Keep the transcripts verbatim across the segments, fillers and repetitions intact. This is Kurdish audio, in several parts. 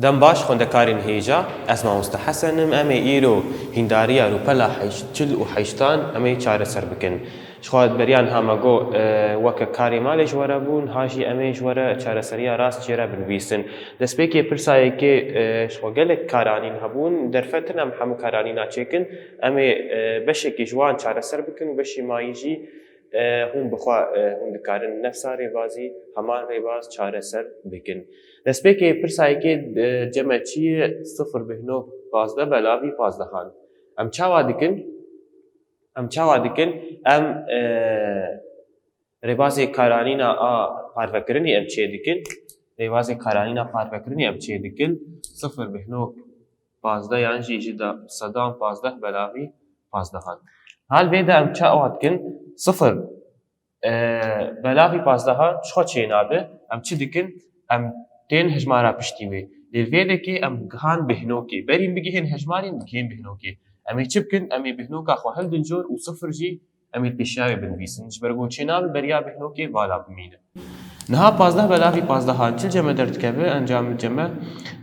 Dem baş xwendekarên hêja, ez mamoste Hesen im, em ê îro hîndariya rûpela heşt, çil û heştan em ê çareser bikin. Ji xwe beriya niha me got, e, weke karê malê ji we re bûn, ha jî em ê ji we re çareseriya rast jê re binivîsin. Destpêkê pirsa yekê, e, ji xwe gelek karanîn hebûn, derfetin em hemû karanîna çêkin, em ê, e, beşekî ji wan çareser bikin û beşî mayî jî, e, hûn bi xwe, e, hûn dikarin nefsa rêbazî, heman rêbaz çareser bikin. Destpêkê pirsa yekê, e, cem me çi ye? Sifir bêhnok pazdeh belavî pazdehan. Em çawa dikin? Em çawa dikin? Em, e, rêbazê karanîna a parvekirinê em çê dikin. Rêbazê karanîna parvekirinê em çê dikin. Sifir bêhnok pazdeh yan jî ji de sedan pazdeh belavî pazdehan. Hal vê de em çawa dikin? Sifir, e, belavî pazdehan ji xwe çênabe. Em çi dikin? Em tên hejmara piştî wê. Lê vê dekê em gihan bêhnokê. Berî bigihên hejmarên, bigihên bêhnokê. Em ê çi bikin? Em ê bêhnoka xwe hildin jor û sifir jî em ê pêşiya wê binivîsin. Ji ber ku çênabe beriya bêhnokê vala bimîne. Niha pazdeh belavî pazdehan çil cem me derdikeve, encam cem me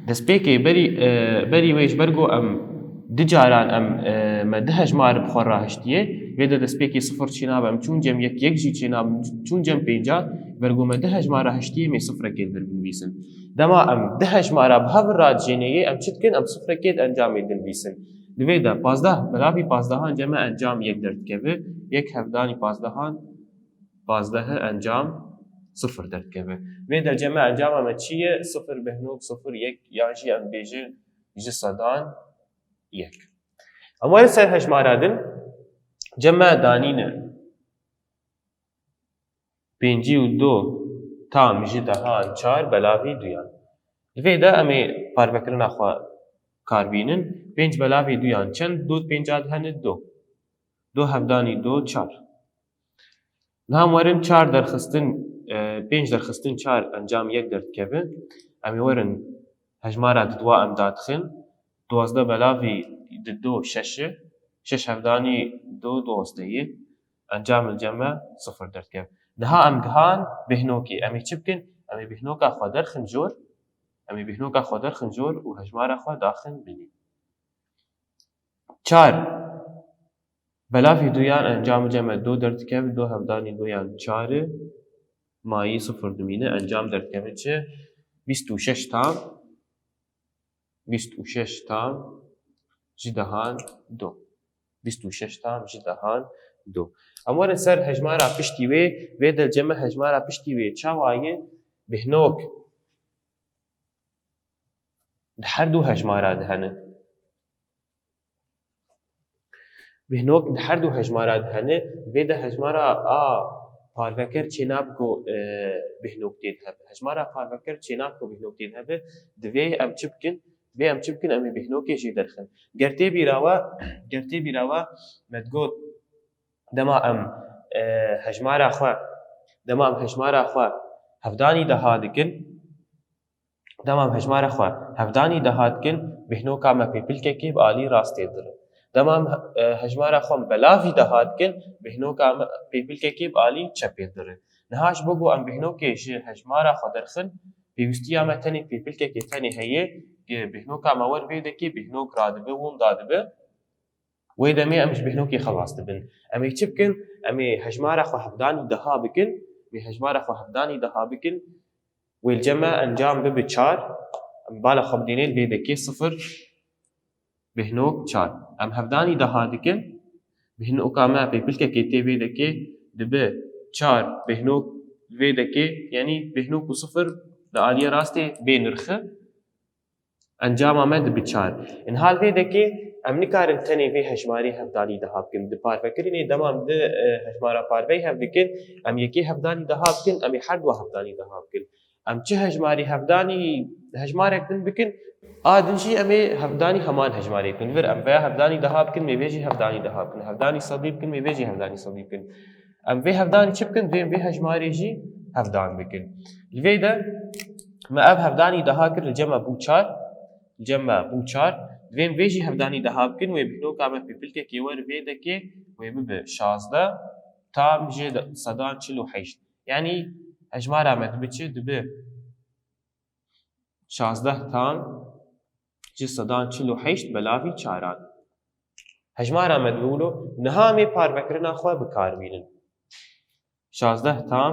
destpêkê berî, e, berî wê ji ber ku em du caran em, e, me du hejmar bi xwe rahiştiye, vê de destpêkê sifir çênabe, em çûn cem yek, yek jî çênabe, em çûn cem pênca, ji ber ku me du hejmar rahiştiye, em ê sifrekê li vir binivîsin. Dema em du hejmara bi hev re radijêne yê, em çi dikin? Em sifrekê di encamê dinivîsin. Di vê de pazdeh belavî pazdehan cem me encam yek derdikeve, yek hevdanî pazdehan, pazdehi encam sifir derdikeve. Vê de cem me encama me çi ye? Sifir bêhnok sifir yek yan jî em bêjin ji sedan yek. Em werin ser hejmara din, cem me danîne pêncî û du tam ji dehan çar belavî duyan. Li vê de em ê parvekirina xwe kar bînin. Pênc belavî duyan çend? Du pênca dihene du. Du hevdanî du çar. Niha em werin çar derxistin, e, pênc derxistin çar encam yek derdikeve. Em ê werin hejmara di dua em dadixin. Duwazdeh belavî di du şeş e. Şeş hevdanî du duwazdeh ye. Encam li cem me sifir derdikeve. Niha em gihan bêhnokê. Em ê çi bikin? Em ê bêhnoka xwe derxin jor. Em ê bêhnoka xwe derxin jor û hejmara xwe daxin binî. Çar belavî duyan encam cem me du derdikeve, du hevdanî duyan çar e, mayî sifir dimîne, encam derdikeve çi? Bîst û şeş tam, bîst û şeş tam ji dehan du. Bîst û şeş tam ji dehan du. Em werin ser hejmara piştî wê, vê de cem me hejmara piştî wê çawa ye? Bêhnok di her du hejmara de hene. Bêhnok di her du hejmara de hene, vê de hejmara a parveker çênabe ku, e, bêhnok tê de hebe. Hejmara parveker çênabe ku bêhnok tê de hebe, divê em çi bikin? Divê em çi bikin? Em ê bêhnokê jê derxin. Ger tê bîra we, ger tê bîra we, me digot, dema em, e, hejmara xwe, dema em hejmara xwe hevdanî deha dikin, Dema em hejmara xwe hevdanî deha dikin, bêhnoka me pêpilkekê bi alî rastê dire. Dema em, e, hejmara xwe belavî deha dikin, bêhnoka me pêpilkekê bi alî çepê dire. Niha ji bo ku em bêhnokê ji hejmara xwe derxin, pêwîstiya me tenê pêpilkekê tenê heye, ku bêhnoka me wer vê dekê bêhnok radibe, win dadibe. Wê demê em ji bêhnokê xelas dibin. Em ê çi bikin? Em ê hejmara xwe hevdanî deha bikin. Em ê hejmara xwe hevdanî deha bikin. Wê li cem me encam bibe çar. Em bala xwe bidêne li vê dekê sifir bêhnok çar. Em hevdanî deha dikin. Bêhnoka me pêpilkekê tê vê dekê dibe çar bêhnok li vê dekê, yanî bêhnok û sifir di aliyê rastê bê nirxe. Encama me dibe çar. Ên hal vê dekê em nikarin tenê vê hejmarê hevdanî deha bikin. Di parvekirinê dema em di, e, hejmara parveyî hev dikin, em yekê hevdanî deha bikin, em ê her dua hevdanî deha bikin. Em çi hejmarî hevdanî, hejmarek din bikin, a din jî em ê hevdanî heman hejmarê bikin. Vir em veya hevdanî deha bikin, em ê vê jî hevdanî deha bikin. Hevdanî sedî bikin, em ê vê jî hevdanî sedî bikin. Em vê hevdanî çi bikin? Divê em vê hejmarê jî hevdan bikin. Li vê de me ev hevdanî deha kir, li cem me bû çar. Li cem me bû çar. Divê em vê jî hevdanî deha bikin, wê bîhnoka me pêpilkekê wer vê dekê, wê bibe şazdeh tam ji sedan çil û heşt. Yanî hejmara me dibe çi? Dibe şazdeh tam ji sedan çil û heşt belavî çaran. Hejmara me dibûlo, niha em ê parvekirina xwe bi kar bînin. Şazdeh tam,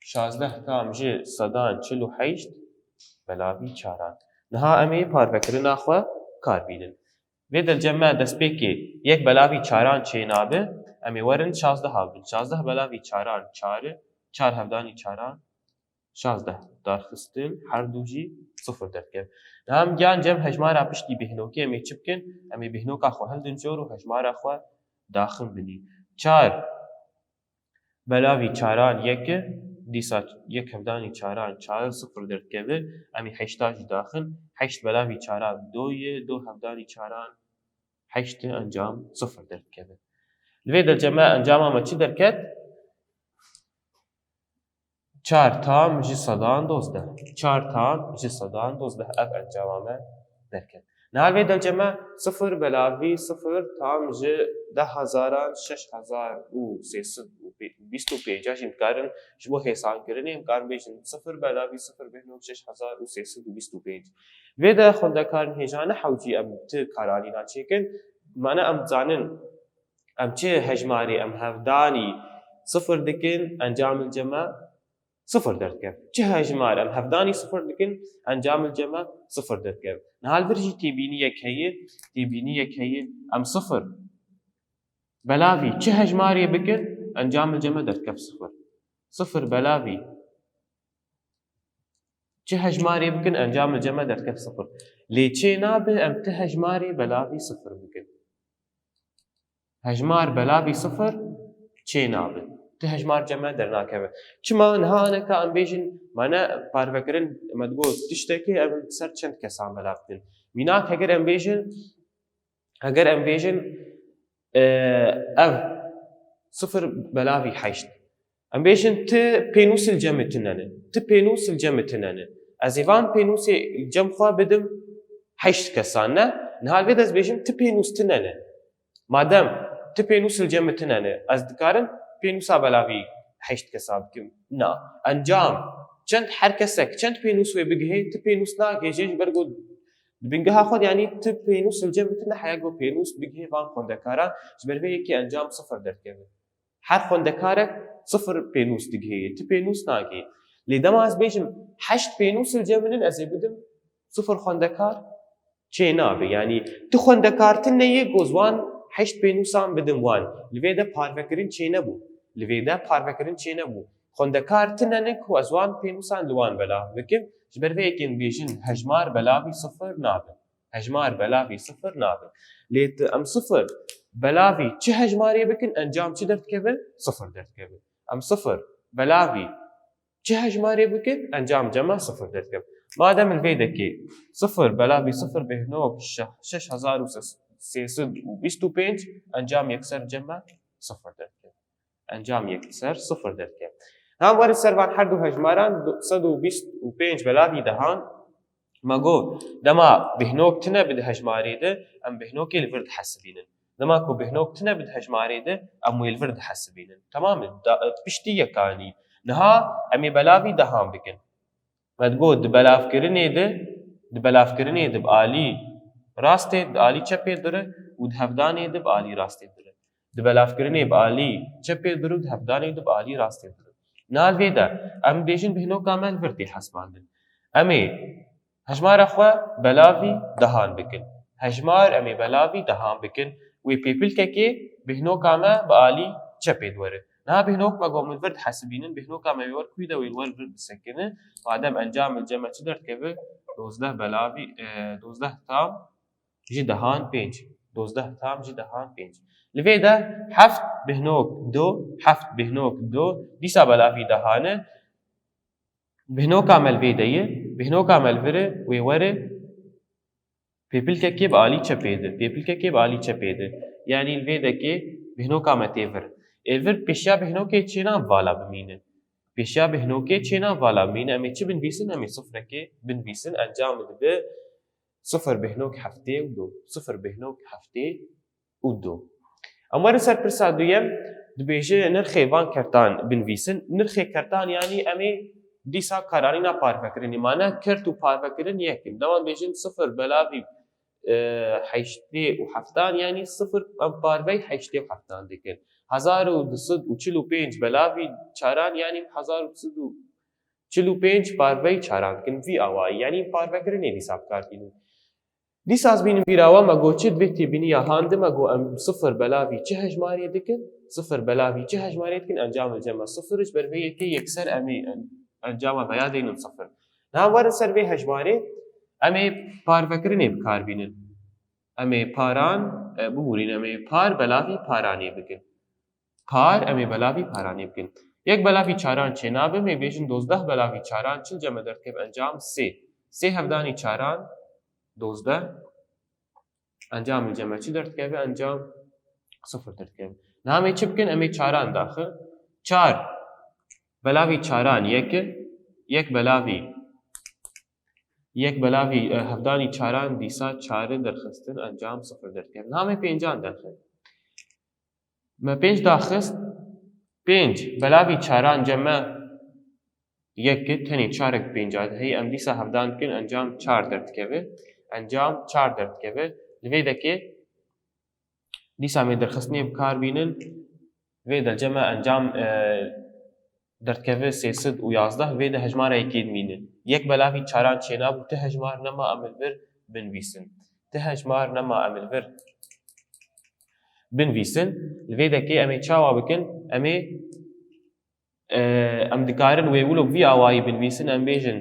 şazdeh tam ji sedan çil û heşt belavî çaran. Niha em ê parvekirina xwe bi kar bînin. Vê derce me destpêkê yek belavî çaran çênabe, em ê werin şazdeh bibin. Şazdeh belavî çaran çar e, çar hevdanî çaran şazdeh. Darxistin her du jî sifir derdikeve. Niha em giyan cem hejmara piştî bêhnokê em ê çi bikin? Em ê bêhnoka xwe hildin jor û hejmara xwe daxil bidî. Çar belavî çaran yek e, dîsa yek hevdanî çaran çar sifir derdikeve, em ê heşta jî daxil, heşt belavî çaran do ye, do hevdanî çaran heşt e, encam sifir derdikeve. Li vê derce me encama me çi derket? Çar tam ji sedan dozdeh. Çar tam ji sedan dozdeh ev encama me derket. Niha li vê derce me sifir belavî sifir tam ji deh hezaran şeş hezar û sê sed û bîst û pênc jî dikarin ji bo hêsankirinê em karin bêjin sifir belavî sifir bêhnok şeş hezar û sê sed û bîst û pênc. Vê de xwendekarên hêja ne hewcî em ti karanîna çêkin. Mane em dizanin em çi hejmarê em hevdanî sifir dikin, encam li cem me sifir derdikeve. Çi hejmar em hevdanî sifir dikin, encam li cem me sifir derdikeve. Niha li vir jî têbîniyek heye, têbîniyek heye, em sifir belavî çi hejmarê bikin, encam li cem me derdikeve sifir. Sifir belavî çi hejmarê bikin, encam li cem me derdikeve sifir. Lê çê nabe em ti hejmarê belavî sifir bikin. Hejmar belavî sifir çê nabe. Ti hejmar cem me dernakeve. Çima niha aneka em bêjin, mane parvekirin, me digot tiştekê em ser çend kesan belav dikin. Mînak heger em bêjin, heger em bêjin, e, ev sifir belavî heşt. Em bêjin ti pênûs li cem tune ne. Ti pênûs li cem tune ne. Ez ê van pênûsê li cem xwe bidim heşt kesan ne. Niha li vê de ez bêjim ti pênûs tune ne. Madem ti pênûs li cem tune ne, ez dikarim pênûsa belavî heşt kesa bikim. Na. Encam çend her kesek, çend pênûs wê bigihê, ti pênûs nagihê jê ji ber ku di bingeha xwe de, yanî ti pênûs li cem tune heya ku pênûs bigihê van xwendekaran, ji ber vê yekê encam sifir derdikeve. Her xwendekarek sifir pênûs digihê, ti pênûs nagihê. Lê dema ez bêjim heşt pênûs li cem min in, ez ê bidim sifir xwendekar çê nabe. Yanî ti xwendekar tune ye ku ez wan heşt pênûsan bidim wan. Li vê de parvekirin çê nebû. Li vê de parvekirin çê nebû. Xwendekar tune ne ku ez wan pênûsan li wan belav bikim. Ji ber vê yekê em bêjin hejmar belavî sifir nabe. Hejmar belavî sifir nabe. Lê tu em sifir belavî çi hejmarê bikin, encam çi derdikeve? Sifir derdikeve. Em sifir belavî çi hejmarê bikin, encam cem me sifir derdikeve. Madem li vê dekê sifir belavî sifir bêhnok şe-, şeş hezar û sê sed û bîst û pênc, encam yekser cem me sifir derdikeve. Encam yekser sifir derdikeve. Niha em werin ser van her du hejmaran, du sed û bîst û pênc belavî dehan. Me got, dema bêhnok tune bi di hejmarê de, em bêhnokê li vir dihesibînin. Dema ku bêhnok tune bi di hejmarê de, em wê li vir dihesibînin. Temam e, da, piştî yekanî. Niha em ê belavî dehan bikin. Me digot, di belavkirinê de, di belavkirinê de bi alî rastê, di alî çepê dire û di hevdanê de bi alî rastê dire. Di belavkirinê bi alî çepê dir û di hevdanê de bi alî rastê dir. Niha li vê de em bêjin bêhnoka me li vir tê hesibandin. Em ê hejmara xwe belavî dehan bikin. Hejmar em ê belavî dehan bikin. Wê pêpilkekê bêhnoka me bi alî çepê di were. Niha bêhnok me got min vir dihesibînin, bêhnoka me wê wer kû de wê li wer vir disekine. Madem encam li cem me çi derdikeve? Dozdeh belavî, e, dozdeh tam ji dehan pênc. Dozdeh tam ji dehan pênc. Li vê de heft bêhnok do, heft bêhnok do, dîsa belavî dehan e. Bêhnoka me li vê de ye, bêhnoka me li vir e, wê were, pêpilkekê bi alî çepê de, pêpilkekê bi alî çepê de. Yanî li vê dekê bêhnoka me tê vir. Ê vir pêşiya bêhnokê çêna vala bimîne. Pêşiya bêhnokê çêna vala bimîne. Em ê çi binivîsin? Em ê sifrekê binivîsin. Encam dibe sifir bêhnok heftê û du. Sifir bêhnok heftê û du. Em werin ser pirsa duyem, dibêje nirxê van kertan binivîsin. Nirxê kertan, yanî em ê Dîsa karanîna parvekirinê mane, kert û parvekirin yek in. Dewan bêjin sifir belavî, e, heştê û heftan, yanî sifir em parvey heştê û heftan dikin. Hezar û du sed û çil û pênc belavî çaran, yanî hezar û du sed û çil û pênc parvey çaran dikin. Vî awayî, yanî parvekirinê dîsa bi kar tînin. Dîsa ez bînim bîra we, me got çi, divê têbîniya han de me got em sifir belavî çi hejmarê dikin, sifir belavî çi hejmarê dikin, encam li cem me sifir, ji ber vê yekê yekser em ê en-, encama veya deynin sifir. Niha werin ser vê hejmarê, em ê parvekirinê bi kar bînin. Em ê paran, e, bibûrîn, em ê par belavî paranê bikin. Par, em ê belavî paranê bikin. Yek belavî çaran çênabe, em ê bêjin dozdeh belavî çaran çi li cem me derdikeve, encam sê. Sê hevdanî çaran, dozdeh. Encam li cem me çi derdikeve? Encam sifir derdikeve. Niha em ê çi bikin? Em ê çaran daxin. Çar belavî çaran yek e. Yek belavî, yek belavî, e, hevdanî çaran dîsa çar e derxistin, encam sifir derdikeve. Niha em ê pêncan derxin. Me pênc daxist, pênc belavî çaran cem me yek e, tenê çarek pênca de heye. Em dîsa hevdan dikin, encam çar derdikeve. Encam çar derdikeve. Li vê dekê dîsa em ê derxistinê bi kar bînin. Vê de cem me encam, e, derdikeve sê sed û yazdeh, vê de hejmara yekê dimîne. Yek belavî çaran çênabû, ti hejmar nema em li vir binivîsin. Ti hejmar nema em li vir binivîsin. Li vê dekê em ê çawa bikin? Em ê, e, em dikarin wê wilo bi vî awayî binivîsin. Em bêjin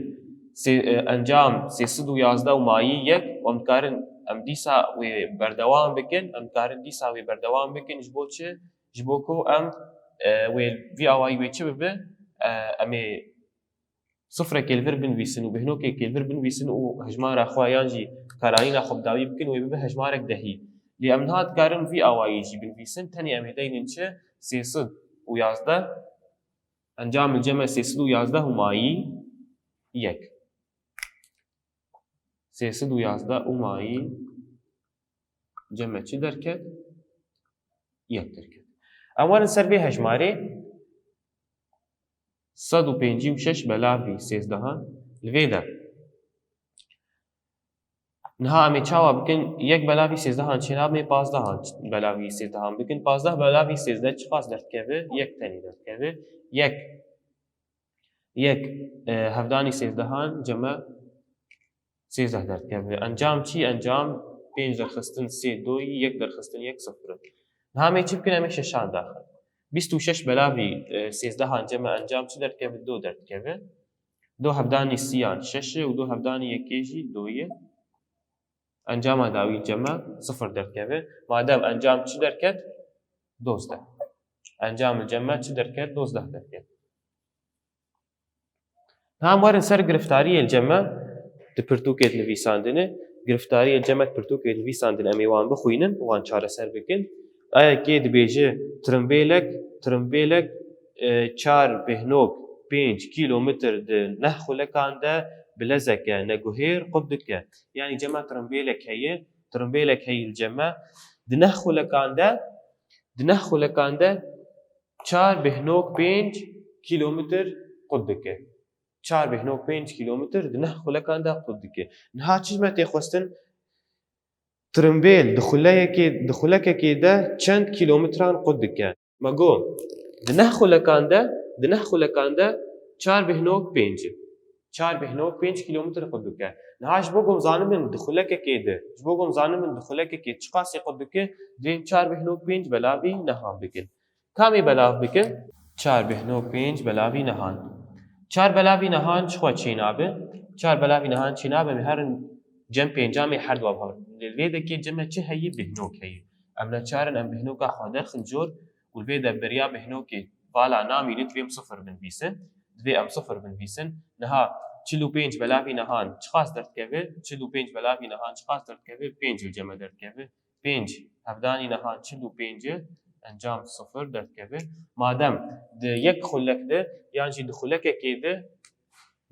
sê-, e, encam sê sed û yazdeh û mayî yek, û em dikarin em dîsa wê berdewam bikin. Em dikarin dîsa wê berdewam bikin. Ji bo çi? Ji bo ku em, e, wê vî awayî wê çi bibe? E, em ê sifrekê li vir binivîsin û bêhnokekê li vir binivîsin û hejmara xwe yan jî karanîna xwe bi dawî bikin, wê bibe hejmarek dehî. Lê em niha dikarin vî awayî jî binivîsin, tenê em ê deynin çi? Sê sed û yazdeh, encam li cem me sê sed û yazdeh û mayî yek. Sê sed û yazdeh û mayî cem me çi derket? Yek derket. Em werin ser vê hejmarê, sed û pêncî û şeş belavî sêzdehan li vê de. Niha em ê çawa bikin? Yek belavî sêzdehan çênabin, ê pazdehan belavî sêzdehan bikin. Pazdeh belavî sêzdeh çiqas derdikeve? Yek tenê derdikeve. Yek, yek, e, hevdanî sêzdehan cem me sêzdeh derdikeve. Encam çi? Encam pênc derxistin sê doyî, yek derxistin yek sifir. Niha em ê çi bikin? Em ê şeşan daxin. Bîst û şeş belavî, e, sêzdehan cem me encam çi derdikeve? Do derdikeve. Do hevdanî sîyan şeş e û do hevdanî yekê jî do ye. Encama dawî cem me sifir derdikeve. Madem encam çi derket? Dozdeh. Encam li cem me çi derket? Dozdeh derket. Niha em werin ser giriftariyê li cem me di pirtûkê de nivîsandine. Giriftariyê li cem me di pirtûkê de nivîsandine, em ê wan bixwînin, wan çareser bikin. A yekê dibêje, tirimbêlek, tirimbêlek, e, çar bêhnok pênc kîlometr di neh xulekan de bi lezeke neguhêr qut dike. Yanî cem me tirimbêlek heye, tirimbêlek heye li cem me. Di neh xulekan de, di neh xulekan de çar bêhnok pênc kîlometr qut dike. Çar bêhnok pênc kîlometr di neh xulekan de qut dike. Niha çi ji me tê xwestin? Tirimbêl di xuleyekê, di xulekekê de çend kîlometran qut dike? Me got, di neh xulekan de, di neh xulekan de çar bêhnok pênc e. Çar bêhnok pênc kîlometr qut dike. Niha ji bo ku em zanibin di xulekekê de, ji bo ku em zanibin di xulekekê çiqasî qut dike, divê em çar bêhnok pênc belavî nehan bikin. Kamê belav bikin? Çar bêhnok pênc belavî nehan. Çar belavî nehan çi xwe çênabe? Çar belavî nehan çênabe, em ê herin cem pêncan, em ê her du herin. Li vê dekê cem me çi heye? Bêhnok heye. Em neçar in, em bêhnoka xwe derxin cor û li vê de beriya bêhnokê vala namîne, divê em sifir binivîsin. Divê em sifir binivîsin. Niha çil û pênc belavî nehan çiqas derdikeve? Çil û pênc belavî nehan çiqas derdikeve? Pênc li cem me derdikeve. Pênc hevdanî nehan çil û pênc e, encam sifir derdikeve. Madem di yek xulek de yan jî di xulekekê de,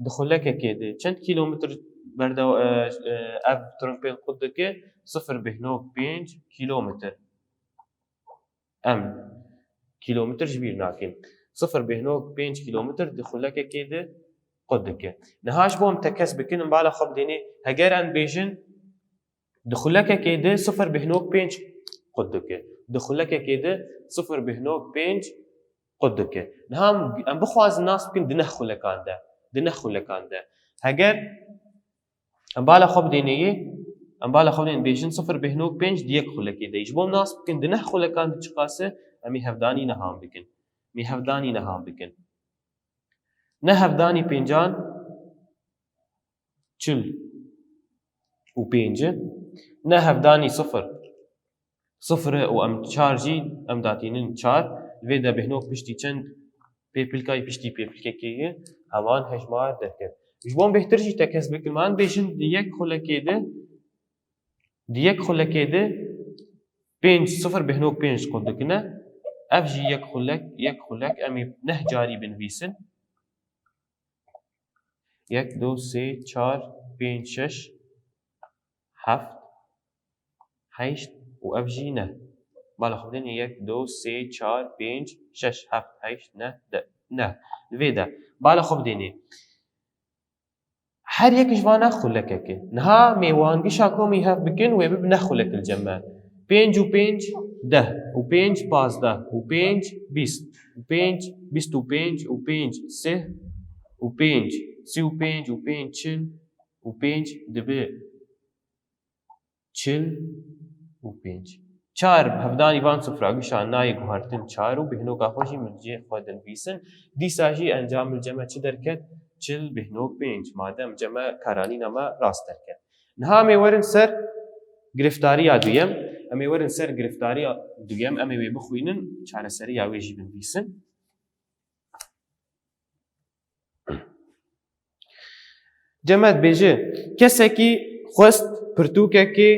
di xulekekê de çend kîlometr berdew-, e, e, ev tirimpêl qut dike? Sifir bêhnok pênc kîlometr. Em kîlometr ji bîr nakin. Sifir bêhnok pênc kîlometr di xulekekê de qut dike. Niha ji bo em tekez bikin, em bala xwe bidênê, heger em bêjin di xulekekê de sifir bêhnok pênc qut dike. Di xulekekê de sifir bêhnok pênc qut dike. Niha em, em bixwazin nas bikin di neh xulekan de. Di neh xulekan de. Heger em bala xwe bidênê yê, em bala xwe bidênê bêjin sifir bêhnok pênc di yek xulekê de. Ji bo em nas bikin di neh xulekan de çiqas e, em ê hevdanî nehan bikin. Em ê hevdanî nehan bikin. Neh hevdanî pêncan çil û pênc e. Neh hevdanî sifir sifir e û em çar jî em datînin çar. Li vê de bêhnok piştî çend pêpilkayî piştî pêpilkekê ye, heman hejmar derket. Ji bo em bêhtir jî tekez bikin, em bêjin di yek xulekê de, di yek xulekê de pênc, sifir bêhnok pênc qut dikine. Ev jî yek xulek, yek xulek em ê neh carî binivîsin. Yek, du, sê, çar, pênc, şeş, heft, heşt û ev jî neh. Bala xwe bidênê yek, du, sê, çar, pênc, şeş, heft, heşt, neh, deh, neh. Li vê de bala xwe bidênê. Her yek ji vana xulekek e. Niha em ê wan gişa ku em ê hev bikin, wê bibe neh xulek li cem me. Pênc û pênc, deh û pênc, pazdeh û pênc, bîst û pênc, bîst û pênc û pênc, sih û pênc, sî û pênc û pênc, çil û pênc dibe çil û pênc. Çar hevdanî van sifra gişa nayê guhertin çar û bêhnoka xwe jî min cihê xwe dinivîsin. Dîsa jî encam li cem me çi derket? Çil bêhnok pênc. Madem cem me karanîna me rast derket. Niha em ê werin ser gireftariya duyem. Em ê werin ser gireftariya duyem. Em ê wê bixwînin, çareseriya wê jî binivîsin. Cem me dibêje, kesekî xwest pirtûkekê,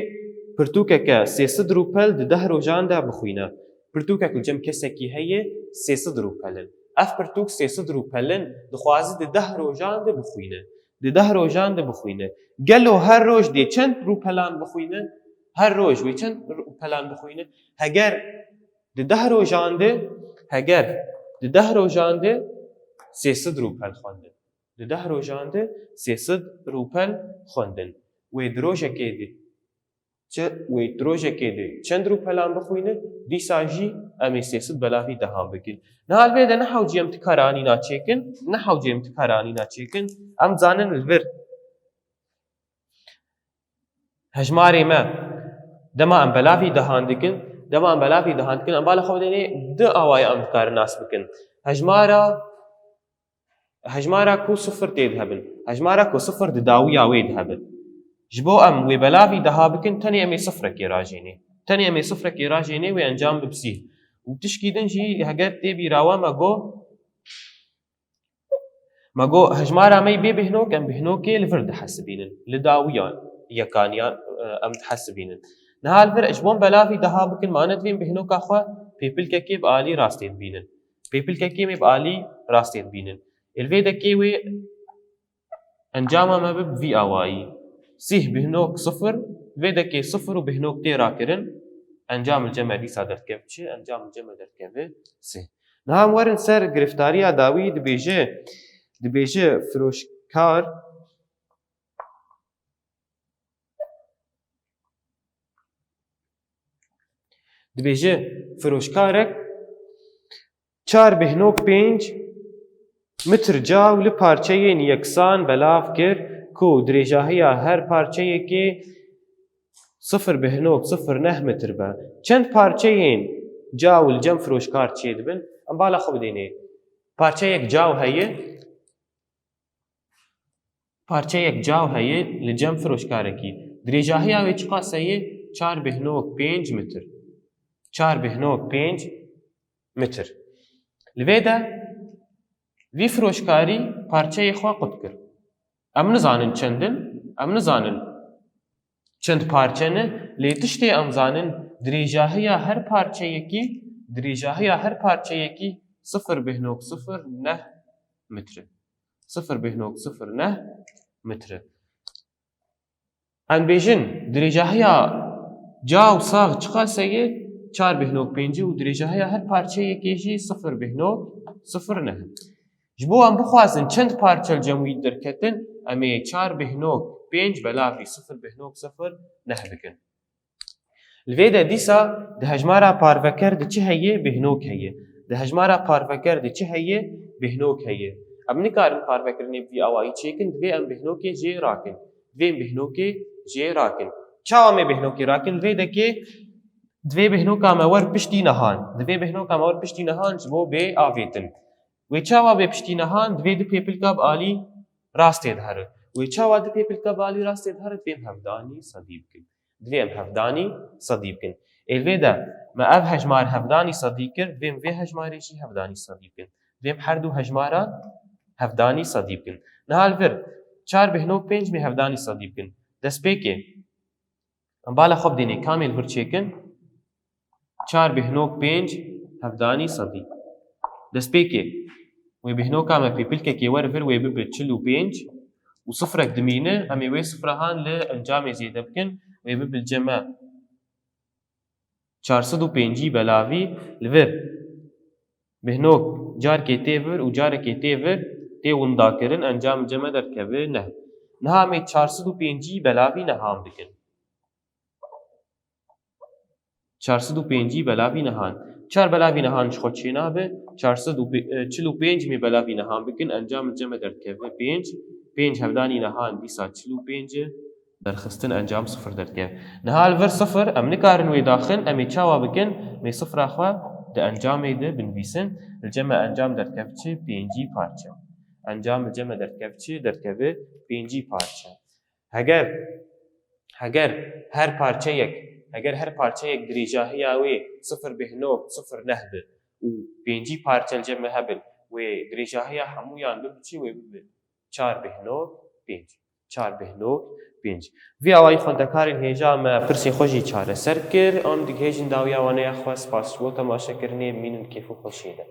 pirtûkeke sê sed rûpel di deh rojan de bixwîne. Pirtûkek li cem kesekî heye, sê sed rûpel in. Ev pirtûk sê sed rûpel in, dixwaze di deh rojan de bixwîne. Di deh rojan de bixwîne. Gelo her roj dê çend rûpelan bixwîne? Her roj wê çend rûpelan bixwîne? Heger di deh rojan de, heger di deh rojan de sê sed rûpel xwendin. Di deh rojan de sê sed rûpel xwendin. Wê di rojekê de çi, wê di rojekê de çend rûpelan bixwîne, dîsa jî em ê sê sed belavî dehan bikin. Niha li vê de ne hewcî em ti karanîna çêkin, ne hewcî em ti karanîna çêkin. Em zanin li vir hejmarê me, dema em belavî dehan dikin, dema em belavî dehan dikin, em bala xwe bidênê du awaya em dikarin nas bikin. Hejmara, hejmara ku sifir tê dihebin, hejmara ku sifir di dawiya wê dihebin. Ji bo em wê belavî deha bikin, tenê em ê sifrekê rajênê. Tenê em ê sifrekê rajênê, wê encam bibe sîh. Û tişkî din jî heger tê bîra we me got, Me got, hejmara me yê bê bêhnok, em bêhnokê li vir dihesibînin. Li dawiyan yekaniyan, e, em dihesibînin. Niha li vir ji bo em belavî deha bikin, mane divê em bêhnoka xwe pêpilkekê bi alî rastê dibînin. Pêpilkekê em ê bi alî rastê dibînin. Ê li vê dekê wê encama me bibe vî awayî. Sîh bêhnok sifir, vê dekê sifir û bêhnok tê rakirin, encam li cem me dîsa derdikeve çi? Encam li cem me derdikeve sih. Niha em werin ser gireftariya dawî, dibêje, dibêje firoşkar, dibêje firoşkarek çar bêhnok pênc mitr caw li parçeyên yeksan belav kir ku dirêjahiya her parçeyekê sifir bêhnok sifir neh mitr be. Çend parçeyên caw li cem firoşkar çêdibin? Em bala xwe bidênê. Parçeyek caw heye. Parçeyek caw heye li cem firoşkarekî. Dirêjahiya wê çiqas heye? Çar bêhnok pênc mitr. Çar bêhnok pênc mitr. Li vê de vî firoşkarî parçeyê xwe qut kir. Em nizanin çend in, em nizanin çend parçe ne, lê tiştê em zanin, dirêjahiya her parçeyekî, dirêjahiya her parçeyekî sifir bêhnok sifir neh mitr e. Sifir bêhnok sifir neh mitr e. Em bêjin, dirêjahiya caw sax çiqas e? Çar bêhnok pêncî û dirêjahiya her parçeyekê jî sifir bêhnok sifir neh. Ji bo em bixwazin çend parçe li cem wî derketin, em ê çar bêhnok pênc belavî sifir bêhnok sifir neh bikin. Li vê de dîsa di hejmara parveker di çi heye? Bêhnok heye. Di hejmara parveker di çi heye? Bêhnok heye. Em nikarin parvekirinê bi vî awayî çêkin, divê em bêhnokê jê rakin. Divê em bêhnokê jê rakin. Çawa me bêhnokê rakin? Li vê dekê divê bêhnoka me wer piştî nehan. Divê bêhnoka me wer piştî nehan ji bo bê avêtin. Wê çawa bê piştî nehan? Divê du pêpilka bi alî rastê dihere. Wê çawa du pêpilka bi alî rastê dihere? Divê em hevdanî sedî bikin. Divê em hevdanî sedî bikin. Ê li vê de me ev hejmar hevdanî sedî kir, divê em vê hejmarê jî hevdanî sedî bikin. Divê em her du hejmaran hevdanî sedî bikin. Niha li vir çar bêhnok pênc mê hevdanî sedî bikin. Destpêkê. Em bala xwe bidênê, kamê li vir çêkin? Çar bêhnok pênc hevdanî sedî. Destpêkê. Wê bêhnoka me pêpilkekê wer vir wê bibe çil û pênc û sifrek dimîne, em ê wê sifrehan li encamê zêde bikin, wê bibe li cem me çar sed û pêncî belavî li vir. Bêhnok carkê tê vir û carekê tê vir tê windakirin, encam li cem me derdikeve neh. Niha em ê çar sed û pêncî belavî nehan bikin. Çar sed û pêncî belavî nehan. Çar belavî nehan ji xwe çênabe. Çar sed û pê-, e, çil û pênc mê belavî nehan bikin, encam li cem me derdikeve pênc. Pênc hevdanî nehan dîsa çil û pênc e. Derxistin encam sifir derdikeve. Niha li vir sifir, em nikarin wê daxin, em ê çawa bikin? Em ê sifra xwe di encamê de binivîsin. Li cem me encam derdikev çi? Pêncî parçe. Encam li cem me derdikev çi? Derdikeve pêncî parçe. Heger, heger her parçeyek, heger her parçeyek dirêjahiya wê sifir bêhnok sifir neh be û pêncî parçe li cem me hebin, wê dirêjahiya hemûyan bibe çi? Wê bibe çar bêhnok pênc. Çar bêhnok pênc. Vî awayî xwendekarên hêja me pirsên xwe jî çareser kir. Em digihêjin dawiya waneya xwe. Spas ji bo temaşekirinê. Bimînin kêf û xweşiyê de.